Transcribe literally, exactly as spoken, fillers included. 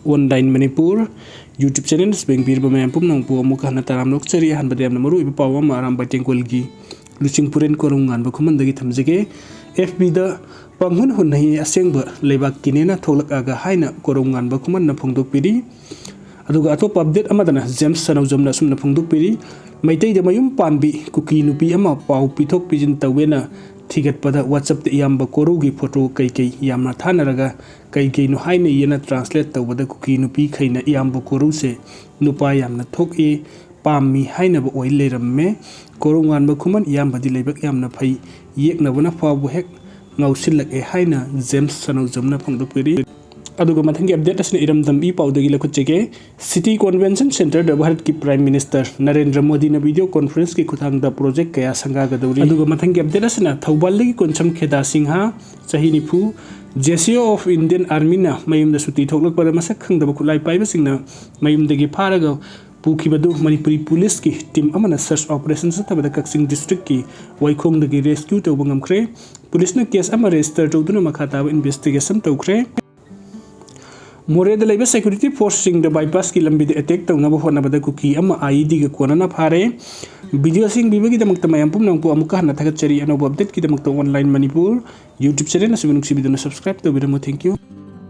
Online Manipur YouTube channel ꯁꯨꯕꯦꯡꯕꯤꯔꯕ ꯃꯌꯥꯝ ꯄꯨꯝꯅꯃꯛꯄꯨ ꯑꯃꯨꯛ ꯍꯟꯅ ꯇꯔꯥꯝꯅ ꯑꯣꯛꯆꯔꯤ꯫ ꯑꯍꯥꯟꯕꯗ ꯌꯥꯝꯅ ꯃꯔꯨ ꯑꯣꯏꯕ ꯄꯥꯎ ꯑꯃ ꯑꯔꯥꯝꯕꯥꯏ ꯇꯦꯡꯒꯣꯜꯒꯤ ꯂꯨꯆꯤꯡꯄꯨꯔꯦꯟ ꯀꯣꯔꯧꯉꯥꯟꯕ ꯈꯨꯃꯟꯗꯒꯤ ꯊꯝꯖꯒꯦ꯫ ꯑꯦꯐ ꯕꯤꯗ ꯄꯪꯍꯨꯟ ꯍꯨꯟꯅꯩ, ꯑꯁꯦꯡꯕ ꯂꯩꯕꯥꯛꯀꯤꯅꯦꯅ ꯊꯣꯛꯂꯛꯑꯒ ꯍꯥꯏꯅ ꯀꯣꯔꯧꯉꯥꯟꯕ ꯈꯨꯃꯟꯅ ꯐꯣꯡꯗꯣꯛꯄꯤꯔꯤ꯫ ꯑꯗꯨꯒ ꯑꯇꯣꯞꯄ ꯑꯞꯗꯦꯠ ꯑꯃꯗꯅ ꯖꯦꯝꯁ ꯁꯅꯧꯖꯝꯅ ꯑꯁꯨꯝꯅ ꯐꯣꯡꯗꯣꯛꯄꯤꯔꯤ, ꯃꯩꯇꯩꯗ ꯃꯌꯨꯝ ꯄꯥꯟꯕꯤ ꯀꯨꯀꯤ ꯅꯨꯄꯤ ꯑꯃ ꯄꯥꯎ ꯄꯤꯊꯣꯛ ꯄꯤꯁꯤꯟ ꯇꯧꯋꯦꯅ ꯊꯤꯒꯠꯄꯗ WhatsAppꯇ ꯏꯌꯥꯝꯕ ꯀꯣꯔꯧꯒꯤ ꯐꯣꯇꯣ ꯀꯩꯀꯩ ꯌꯥꯝꯅ ꯊꯥꯅꯔꯒ ꯀꯩ ꯀꯩꯅꯣ ꯍꯥꯏꯅꯩꯌꯦꯅ translate ꯇꯧꯕꯗ ꯀꯨꯀꯤ ꯅꯨꯄꯤꯈꯩꯅ ꯏꯌꯥꯝꯕ ꯀꯣꯔꯧꯁꯦ ꯅꯨꯄꯥ ꯌꯥꯝꯅ ꯊꯣꯛꯏ, ꯄꯥꯝꯃꯤ ꯍꯥꯏꯅꯕ ꯑꯣꯏ ꯂꯩꯔꯝꯃꯦ꯫ ꯀꯣꯔꯧꯉꯥꯟꯕ ꯈꯨꯃꯟ ꯏꯌꯥꯝꯕꯗꯤ ꯂꯥꯏꯕꯛ ꯌꯥꯝꯅ ꯐꯩ, ꯌꯦꯛꯅꯕꯅ ꯐꯥꯎꯕ ꯍꯦꯛ ꯉꯥꯎꯁꯤꯜꯂꯛꯑꯦ ꯍꯥꯏꯅ ꯖꯦꯝꯁ ꯁꯅꯧꯖꯝꯅ ꯐꯣꯡꯗꯣꯛꯄꯤꯔꯤ꯫ ꯑꯗꯨꯒ ꯃꯊꯪꯒꯤ ꯑꯞꯗꯦꯠ ꯑꯁꯤꯅ ꯏꯔꯝꯗꯝ ꯏ ꯄꯥꯎꯗꯒꯤ ꯂꯧꯈꯠꯆꯒꯦ꯫ ꯁꯤꯇꯤ ꯀꯣꯟꯚꯦꯟꯁꯟ ꯁꯦꯟꯇꯔꯗ ꯚꯥꯔꯠꯀꯤ ꯄ꯭ꯔꯥꯏꯝ ꯃꯤꯅꯤꯁꯇꯔ ꯅꯔꯦꯟꯗ꯭ꯔ ꯃꯣꯗꯤꯅ ꯚꯤꯗꯤꯑꯣ ꯀꯣꯟꯐꯔꯦꯟꯁꯀꯤ ꯈꯨꯠꯊꯥꯡꯗ ꯄ꯭ꯔꯣꯖꯦꯛ ꯀꯌꯥ ꯁꯪꯒꯥꯒꯗꯧꯔꯤ꯫ ꯑꯗꯨꯒ ꯃꯊꯪꯒꯤ ꯑꯞꯗꯦꯠ ꯑꯁꯤꯅ ꯊꯧꯕꯥꯜꯗꯒꯤ ꯀꯣꯟꯁꯝ ꯈꯦꯗꯥ ꯁꯤꯡꯍ, ꯆꯍꯤ ꯅꯤꯐꯨ, JCO of Indian Armyꯅ ꯃꯌꯨꯝꯗ ꯁꯨꯇꯤ ꯊꯣꯛꯂꯛꯄꯗ ꯃꯁꯛ ꯈꯪꯗꯕ ꯈꯨꯠꯂꯥꯏ ꯄꯥꯏꯕꯁꯤꯡꯅ ꯃꯌꯨꯝꯗꯒꯤ ꯐꯥꯔꯒ ꯄꯨꯈꯤꯕꯗꯨ ꯃꯅꯤꯄꯨꯔꯤ ꯄꯨꯂꯤꯁꯀꯤ ꯇꯤꯝ ꯑꯃꯅ search operation ꯆꯠꯊꯕꯗ ꯀꯛꯆꯤꯡ ꯗꯤꯁꯇ꯭ꯔꯤꯛꯀꯤ ꯋꯥꯏꯈꯣꯡꯗꯒꯤ rescue ꯇꯧꯕ ꯉꯝꯈ꯭ꯔꯦ꯫ ꯄꯨꯂꯤꯁꯅ ꯀꯦꯁ ꯑꯃ ꯔꯦꯖꯤꯁꯇꯔ ꯇꯧꯗꯨꯅ ꯃꯈꯥ ꯇꯥꯕ ꯏꯟꯚꯦꯁꯇꯤꯒꯦꯁꯟ ꯇꯧꯈ꯭ꯔꯦ꯫ ꯃꯣꯔꯦꯗ ꯂꯩꯕ ꯁꯦꯀ꯭ꯌꯨꯔꯤꯇꯤ ꯐꯣꯔꯁꯁꯤꯡꯗ ꯕꯥꯏꯄꯥꯁꯀꯤ ꯂꯝꯕꯤꯗ ꯑꯦꯇꯦꯛ ꯇꯧꯅꯕ ꯍꯣꯠꯅꯕꯗ ꯀꯨꯀꯤ ꯑꯃ IEDꯒ ꯀꯣꯟꯅꯅ ꯐꯥꯔꯦ꯫ ꯚꯤꯗꯤꯑꯣ ꯑꯁꯤ ꯌꯦꯡꯕꯤꯕꯒꯤꯗꯃꯛꯇ ꯃꯌꯥꯝ ꯄꯨꯝꯅꯃꯛꯄꯨ ꯑꯃꯨꯛꯀ ꯍꯟꯅ ꯊꯥꯒꯠꯆꯔꯤ꯫ ꯑꯅꯧꯕ ꯑꯞꯗꯦꯠꯀꯤꯗꯃꯛꯇ Online Manipur YouTube ꯆꯦꯅꯦꯜ ꯑꯁꯤꯕꯨ ꯅꯨꯡꯁꯤꯕꯤꯗꯨꯅ subscribe ꯇꯧꯕꯤꯔꯝꯃꯨ꯫ Thank you꯫